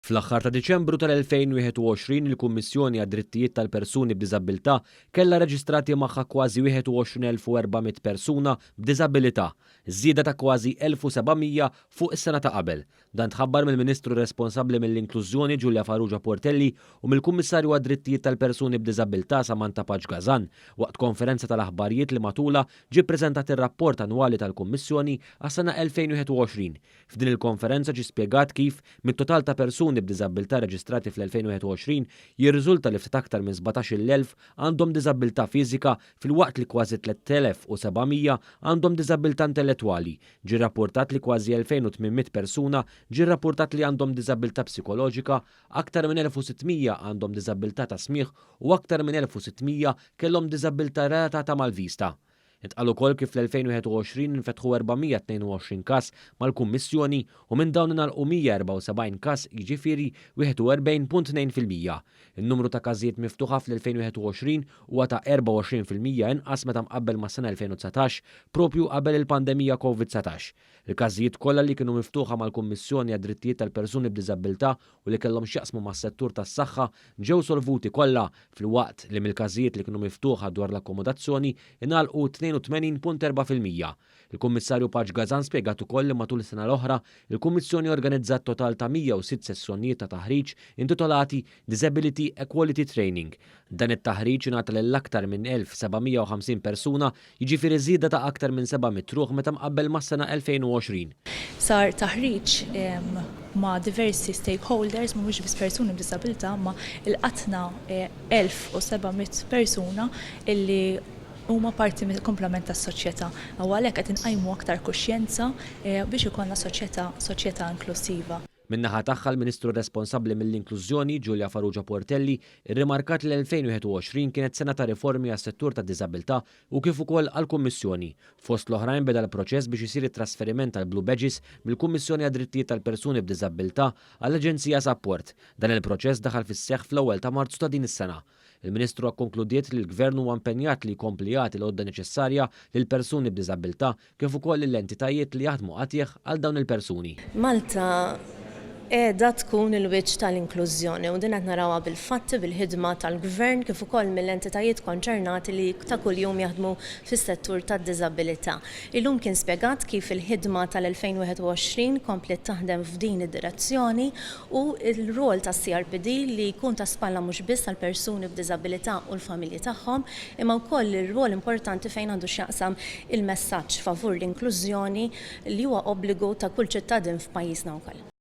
Fl-aħħar ta' Diċembru tal-2021 il-Kummissjoni għad-Drittijiet tal-Persuni b'Diżabbiltà kellha reġistrati magħha kważi 21,400 persuna b'diżabilità, żieda ta' kważi 1,700 fuq is-sena ta' qabel. Dan tħabbar mill-Ministru responsabbli mill-Inklużjoni Julia Farrugia Portelli u mill-Kummissarju għad-Drittijiet tal-Persuni b'Diżabbiltà Samantha Pace Gasan waqt konferenza tal-aħbarijiet li matulha ġie ppreżentat ir-rapport annwali tal-Kummissjoni għas-sena 2021. F'din il-konferenza ġie spjegat kif, mit-total ta' persuni b'diżabbiltà reġistrati fl-2021, jirriżulta li ftit aktar minn 17,000 għandhom diżabbiltà fiżika filwaqt li kważi 3,700 għandhom diżabbiltà intellettwali. Ġie rrappurtat li kważi 2,800 persuna ġie rrappurtat li għandhom diżabbiltà psikoloġika, aktar minn 1,600 għandhom diżabbiltà ta' smigħ u aktar minn 1,600 kellhom diżabbiltà relatata mal-vista. Intqal ukoll kif fl-2021 infetħu 422 każ mal-Kummissjoni u minn dawn ingħalqu 174 każ jiġifieri 41.2%. In-numru ta' każijiet miftuħa fl-2021 huwa ta' 24% inqas meta mqabbel mas-sena 2019, proprju qabel il-pandemija Covid-19. Il-każijiet kollha li kienu miftuħa mal-Kummissjoni għad-Drittijiet tal-Persuni b'Diżabbiltà u li kellhom x'jaqsmu mas-settur tas-saħħa ġew solvuti kollha, filwaqt li mill-każijiet li kienu miftuħa dwar l-akkomodazzjoni ingħalqu 82.4%. Il-Kummissarju Pace Gazan spjegat ukoll li matul is-sena l-oħra, il-Kummissjoni organizzat total ta' 106 sessjonijiet ta' taħriġ intitolati Disability Equality Training. Dan it-taħriġ ingħata lil aktar minn 1,750 persuna, jiġifieri żieda ta' aktar minn 700 ruħ meta mqabbel mas-sena 2020. Sar taħriġ ma' diversi stakeholders, mhumiex biss persuni b'diżabilità, imma lqatna 1,700 persuna illi huma parti mill-kumplament tas-soċjetà u għalhekk qed inqajmu aktar kuxjenza biex ikollna soċjetà soċjetà inklussiva. Min-naħa tagħha l-Ministru responsabbli mill-Inklużjoni, Julia Farrugia Portelli, irrimarkat li l-2021 kienet sena ta' riformi għas-settur tad-diżabilità u kif ukoll għall-Kummissjoni. Fost l-oħrajn beda l-proċess biex isir it-trasferiment tal-Blue Badges mill-Kummissjoni għad-Drittijiet tal-Persuni b'Diżabbiltà għall-Aġenzija Sapport. Dan il-proċess daħal fis-seħħ fl-ewwel ta' Marzu ta' din is-sena. Il-Ministru kkonkludiet li l-Gvern huwa impenjat li jkompli jagħti l-għodda neċessarja lill-persuni b'diżabbiltà kif ukoll lill-entitajiet li jaħdmu qatigħ għal dawn il-persuni. Malta qiegħda tkun il-wiċċ tal-inklużjoni u din qed narawha bil-fatti, bil-ħidma tal-Gvern kif ukoll mill-entitajiet konċernati li ta' kuljum jaħdmu fis-settur tad-diżabilità. Illum kien spjegat kif il-ħidma tal-2021 kompliet taħdem f'din id-direzzjoni u l-rwol tas-CRPD li jkun ta' spalla mhux biss għall-persuni b'diżabilità u l-familji tagħhom, imma wkoll ir-rwol importanti fejn għandu x'jaqsam il-messaġġ favur l-inklużjoni li huwa obbligu ta' kull ċittadin f'pajjiżna wkoll.